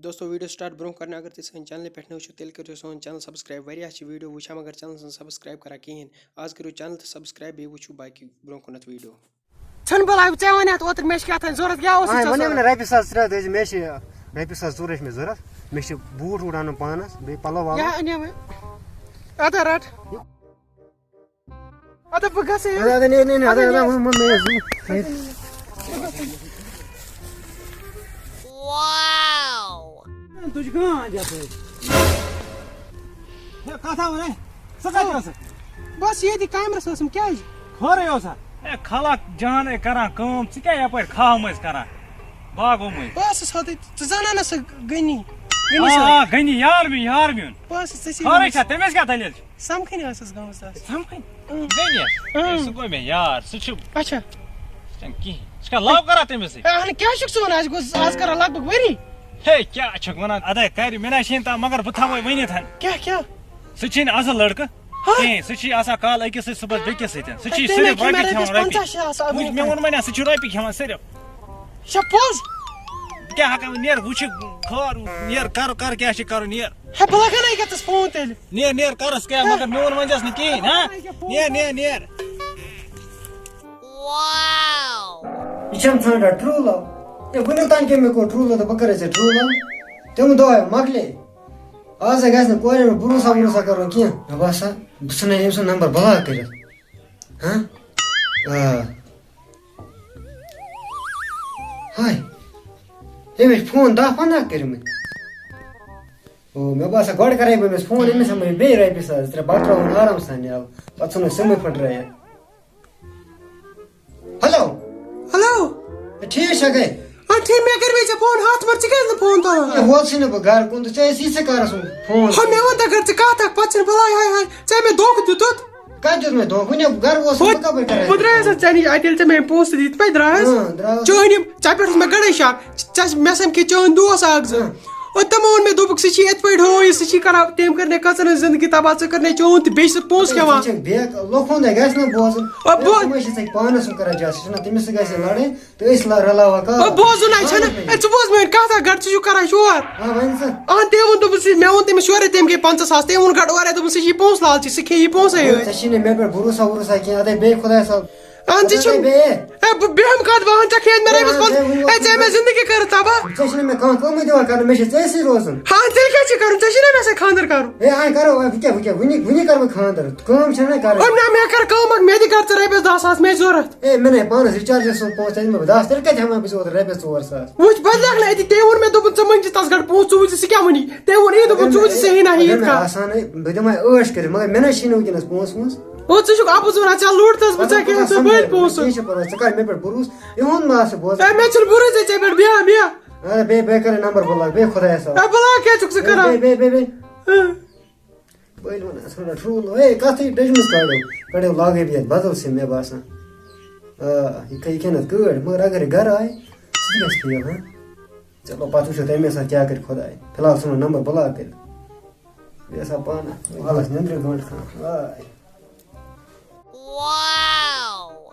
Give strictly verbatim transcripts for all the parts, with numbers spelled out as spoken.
دوستو، video start برونٛہہ کرنہٕ اگر تُہۍ سٲنۍ چینلہِ پٮ۪ٹھ نٔوۍ چھِو، تیٚلہِ کٔرِو سون چینل سبسکرائب۔ واریاہ چھِ ویڈیو وٕچھان مگر چینل چھِنہٕ سبسکرائب کران کِہیٖنۍ۔ آز کٔرِو چینل تہِ سبسکرائب، بیٚیہِ وٕچھِو باقٕے برونٛہہ کُنتھ ویڈیو۔ ژھٕن بلاے، ژےٚ وَنیٛاتھ اوترٕ مےٚ چھِ کیٛاہ تام ضوٚرَتھ، کیٛاہ اوس آ، ژےٚ وَنے مےٚ ضوٚرَتھ؟ نہ، رۄپیہِ ساس ترٛےٚ ہَتھ ٲسۍ، مےٚ چھِ رۄپیہِ ساس ژور ٲسۍ مےٚ ضوٚرَتھ۔ مےٚ چھِ بوٗٹ ووٗٹ اَنُن پانَس، بیٚیہِ پَلو والُن۔ یا أنِم۔ اَدٕ رَٹ۔ اَدٕ بہٕ گژھٕ یہِ۔ اَدٕ، اَدٕ، نیر، نیر، نیر، اَدٕ، اَدٕ، اَدٕ، نیر۔ وۄنۍ، وۄنۍ، وۄنۍ، وۄنۍ۔ تُج گان یَپٲرۍ۔ ہے، کَتھ ہا وَنے؟ ژٕ کَتہِ ٲسٕکھ؟ بَس ییٚتی کیمرَس ٲسٕم، کیٛازِ؟ خٲرٕے اوسا؟ ہے، خلق جان ہے کران کٲم، ژٕ کیٛاہ یَپٲرۍ کھاہ مٔنٛزۍ کران؟ باغو مٔنٛزۍ۔ بہٕ ٲسٕس ہوٚتُے، ژٕ زانان ٲسٕکھ غنی؟ غنی آ، صٲب۔ آ، غنی، یار میون، یار میون۔ بہٕ ٲسٕس ژےٚ سۭتۍ خٲرٕے ووٚنمُت۔ چھا؟ تٔمِس کیٛاہ دٔلیٖل چھِ؟ سمکھٕنۍ ٲسٕس گٔمٕژ تَس۔ سمکھٕنۍ؟ اۭں۔ غنی ہا؟ اۭں۔ ہے، سُہ گوٚو مےٚ یار، سُہ چھُ، اچھا۔ سُہ چھَنہٕ کِہیٖنۍ۔ ژٕ چھَکھا love کران تٔمِس سۭتۍ؟ ہے، اَہنہٕ، کیٛاہ چھُکھ ژٕ وَنان؟ اَسہِ گوٚو آز کران لگ بگ ؤری۔ ہے، کیٛاہ چھَکھ وَنان؟ اَدَے کَرِ، مےٚ نہ چھِنہٕ تام، مگر بہٕ تھاوَے ؤنِتھ۔ کیٛاہ، کیٛاہ؟ سُہ چھِنہٕ اَصٕل لڑکہٕ ہا؟ کِہیٖنۍ۔ سُہ چھِ آسان کالہٕ أکِس سۭتۍ، صُبحَس بیٚکِس سۭتۍ۔ سُہ چھِ ہے، تٔمۍ صرف ہا کھیوٚو رۄپیہِ مےٚ کھٮ۪وان رۄپیَس رۄپیہِ۔ پنٛژاہ شیٚتھ آسان وٕچھ، مےٚ ووٚن وۄنۍ، سُہ چھِ رۄپیہِ کھٮ۪وان صرف۔ چھا پوٚز؟ بہٕ کیٛاہ ہٮ۪کہٕ وۄنۍ؟ نیر، وٕچھِ خٲر، نیر، کَر، کَر کیٛاہ چھِ کَرُن، نیر۔ ہے، بہٕ لَگاوَے أکیٛاہ ژَس فون تیٚلہِ۔ نیر، نیر، کَرَس کیٛاہ، مگر میون ؤنۍزٮ۪س نہٕ کِہیٖنۍ، ہا؟ نیر، نیر، نیر۔ یہِ چھَنہٕ ژھانٛڈان true love۔ ہے، وٕنیُک تام کیٛاہ مےٚ کوٚر true love تہٕ بہٕ کَرَے ژےٚ true love؟ تِم دۄہ مۄکلے۔ آز ہا گژھِ نہٕ کورٮ۪ن پٮ۪ٹھ بروسہ وروسہ کَرُن کینٛہہ۔ مےٚ باسان، بہٕ ژھٕنَے أمۍ سُنٛد number block کٔرِتھ۔ ہاں؟ آ۔ ہاے۔ أمِس چھِ فون دَہ پنٛداہ کٔرمٕتۍ۔ او، مےٚ باسان، گۄڈٕ کَرَے بہٕ أمِس فون، أمِس ہٮ۪مہٕ بہٕ بیٚیہِ رۄپیہِ ساس ترٛےٚ، پَتہٕ ترٛاوُن آرام سان یَلہٕ۔ پَتہٕ ژھٕنُن سِمٕے پھٕٹرٲیِتھ۔ ہیلو۔ ہیلو۔ ہے، ٹھیٖک چھا گَرِ؟ آ، ٹھیٖک، مےٚ کٔرمٕے ژےٚ فون ہَتھ مَرٕ، ژٕ کیٛازِ نہٕ فون تُلان؟ ہے، ہوت چھُے نہٕ بہٕ گَرٕ کُن تہٕ ژےٚ ٲسۍ یہِ ژےٚ کَرَس منٛز فون۔ ہا، مےٚ وَن تہٕ گۄڈٕ ژٕ کَتھ اَکھ، پَتہٕ چھِنہٕ بَلاے ہاے ہاے، ژےٚ مےٚ دھوکہٕ دیُتُتھ۔ کَتہِ دیُت مےٚ دھوکہٕ؟ وٕنہِ گَرٕ اوسُس بہٕ، بہٕ کَپٲرۍ کَرٕ بہٕ درٛایس ژےٚ نِش اَتہِ، ییٚلہِ ژےٚ مےٚ یِم پونٛسہٕ دِتۍ، پَتہٕ درٛایس۔ اۭں، درٛاس۔ چٲنۍ یِم، ژےٚ پٮ۪ٹھ اوس مےٚ گۄڈَے شک، ژےٚ، مےٚ سَمکھے چٲنۍ دوس اَکھ زٕ۔ اۭں۔ اور تِمو ووٚن مےٚ، دوٚپُکھ، سُہ چھِ یِتھ پٲٹھۍ ہُہ یہِ، سُہ چھِ کَران، تٔمۍ کٔر مےٚ کٔژَن ہٕنٛز زِندگی تباہ، ژٕ کٔر مےٚ چون تہِ، بیٚیہِ چھِ ژٕ پونٛسہٕ کھٮ۪وان۔ ژٕ چھَکھ بیک، لوکھ ہُنٛد ہے گژھِ نہٕ بوزُن۔ اور بہٕ تِمَے چھِ ژےٚ پانَس سُنٛد کَران جَس، چھُنہ تٔمِس سۭتۍ گژھِ لَڑٲے۔ تہٕ أسۍ لا-، رلاوان کَتھ؟ او، بوزُن ہَے چھَنہٕ۔ ہے، ژٕ بوز میٛٲنۍ کَتھ اَکھ گۄڈٕ، ژٕ چھُکھ کَران شور۔ آ، وَن سا۔ آ، تٔمۍ ووٚن، دوٚپُن، سُہ، مےٚ ووٚن تٔمِس یورَے، تٔمۍ گٔے پنٛژاہ ساس، تٔمۍ ووٚن گۄڈٕ اورَے، دوٚپُن، سُہ چھِ یہِ پونٛسہٕ لالچی، سُہ کھیٚیہِ یہِ پونٛسَے یٲتۍ۔ ژےٚ چھی نہٕ مےٚ پٮ۪ٹھ بروسا وروسا کینٛہہ، اَدَے بیٚیہِ خۄداے صٲب۔ اَہَن، ژٕ چھُکھ، بیٚیہِ۔ ہے، بہٕ بیٚہمہٕ کَتھ، بہٕ اَہَن، ژےٚ کھیٚیَتھ مےٚ رۄپیَس پَنٛژاہ۔ ہے، ژےٚ مےٚ زِندگی کٔرٕتھ تباہ۔ ژےٚ چھِ نہٕ مےٚ کانٛہہ کٲمٕے دِوان کَرنہٕ، مےٚ چھِ ژےٚ سۭتۍ روزُن۔ ہاں، تیٚلہِ کیٛاہ چھِ کَرُن؟ ژےٚ چھِ نہ مےٚ سۭتۍ خانٛدَر کَرُن؟ ہے، آے کَرو، وۄنۍ کیٛاہ، وۄنۍ کیٛاہ، وٕنی، وٕنی کَرٕ بہٕ خانٛدَر، کٲم چھَنہٕ نہ کَرٕنۍ۔ او نہ، مےٚ کَر کٲم اَکھ، مےٚ تہِ کَر ژٕ رۄپیَس دَہ ساس، مےٚ چھِ ضوٚرَتھ۔ ہے، مےٚ نَے پانَس recharge سُنٛد پونٛسہٕ، تَتہِ دِمہٕ بہٕ دَہ، تیٚلہِ کَتہِ ہٮ۪مہٕ ہا بہٕ ژےٚ اورٕ رۄپیَس ژور ساس؟ وٕچھ، بہٕ لیکھٕ نہٕ أتی، تٔمۍ ووٚن مےٚ، دوٚپُن، ژٕ مٔنٛگۍ زِ تَس گۄڈٕ پونٛسہٕ، ژٕ وٕچھ زِ سُہ کیٛاہ وَنی۔ تٔمۍ ووٚن، یی، دوٚپُن، اگر ژٕ وٕچھ زِ مےٚ، صحیح نہ اگر ییٖتۍ مےٚ کانٛہہ۔ آسان ہے، بہٕ دِمہٕ ہا عٲش کٔرِتھ، مگر مےٚ نَے چھِی نہٕ وٕنکیٚنَس پونٛسہٕ وونٛسہٕ۔ او، ژٕ چھُکھ اَپُز وَنان، ژےٚ لوٚڑتھَس بہٕ، ژےٚ کیٛاہ، ژےٚ بٔلۍ پونٛسہٕ۔ کینٛہہ چھُنہٕ پَرواے، ژٕ کَر مےٚ پٮ۪ٹھ بروسہٕ، یِہُنٛد ما آسہٕ بوزان؟ ہے، مےٚ چھُنہٕ بروسَے ژےٚ پٮ۪ٹھ، بیٚہہ، بیٚہہ۔ اَدٕ بیٚیہِ، بیٚیہِ کَرٕ number block، بیٚیہِ خۄدایَس حوالہٕ۔ ہے، block کیٛازِ چھُکھ ژٕ ہے، کَران؟ بیٚیہِ، بیٚیہِ، بیٚیہِ، بیٚیہِ۔ ہہ۔ بٔلۍ وَنان، ژٕ وَنان ٹھوٗل، ہے، کَتھٕے ڈٔجمٕژ کَڑو۔ کَڑو لاگَے بہٕ یَتھ بدل سِم، مےٚ باسان۔ آ، یہِ کَرِ، یہِ کَرِ نَتہٕ کٲڑ، مگر اگر یہِ گَرٕ آیہِ، سُہ تہِ گژھِ fail، ہہ؟ چلو، پَتہٕ وٕچھو تَمے ساتہٕ کیٛاہ کَرِ خۄداے۔ فِلحال ژھٕنو number block کٔرِتھ۔ بیٚیہِ آسان پانہٕ حالَس نیٚنٛدرِ گٲنٛٹہٕ کھنٛڈ۔ آے۔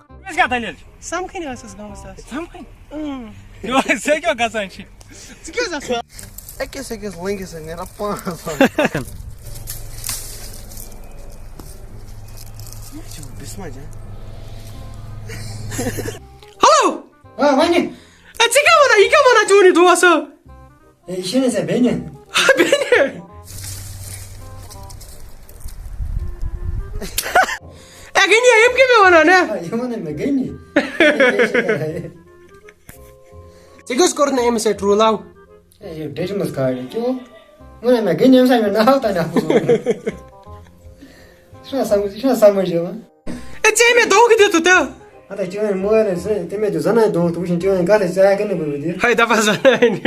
أمِس کیٛاہ دٔلیٖل چھِ؟ سَمکھٕنۍ ٲسٕس گٔمٕژ تَس۔ سَمکھٕنۍ؟ اۭں۔ یورٕ ژےٚ کیٛاہ گژھان چھِ؟ ژٕ کیٛازِ آسان؟ أکِس أکِس لٔنٛگِس سۭتۍ نیران پانٛژھ لَچھ۔ یہِ چھُ بِسمہ جان۔ ہیلو۔ آ، وَنہِ۔ اے، ژٕ کیٛاہ وَنان؟ یہِ کیٛاہ وَنان چون یہِ دوس؟ ہے، یہِ چھِنہٕ ژےٚ بیٚنہِ؟ بیٚنہِ؟ اے، غنی، یِم کیٛاہ مےٚ وَنان، ہے؟ آ، یہِ وَنان مےٚ غنی۔ ژےٚ کیٛازِ کوٚرُتھ نہٕ أمِس سۭتۍ true love؟ ہے، یہِ ڈٔجمٕژ کاڑِ، کیوں؟ وَنان مےٚ غنی، أمِس آے مےٚ ناو تام اَپُز ووٚنمُت۔ یہِ چھُنہ سَمٕجھ، یہِ چھُنہ سَمٕجھ یِوان؟ اے، ژےٚ مےٚ دھوکہٕ دیُتُتھ، تہٕ؟ ہَتہ چٲنۍ مٲلۍ ٲسۍ، تٔمۍ دیُت زَنانہِ دھوکہٕ، تہٕ وٕچھِن چٲنۍ کَتھ ٲسۍ، ژےٚ ہٮ۪کَکھ نہٕ بہٕ ؤنِتھ۔ ہے، دَپان زَنانہِ۔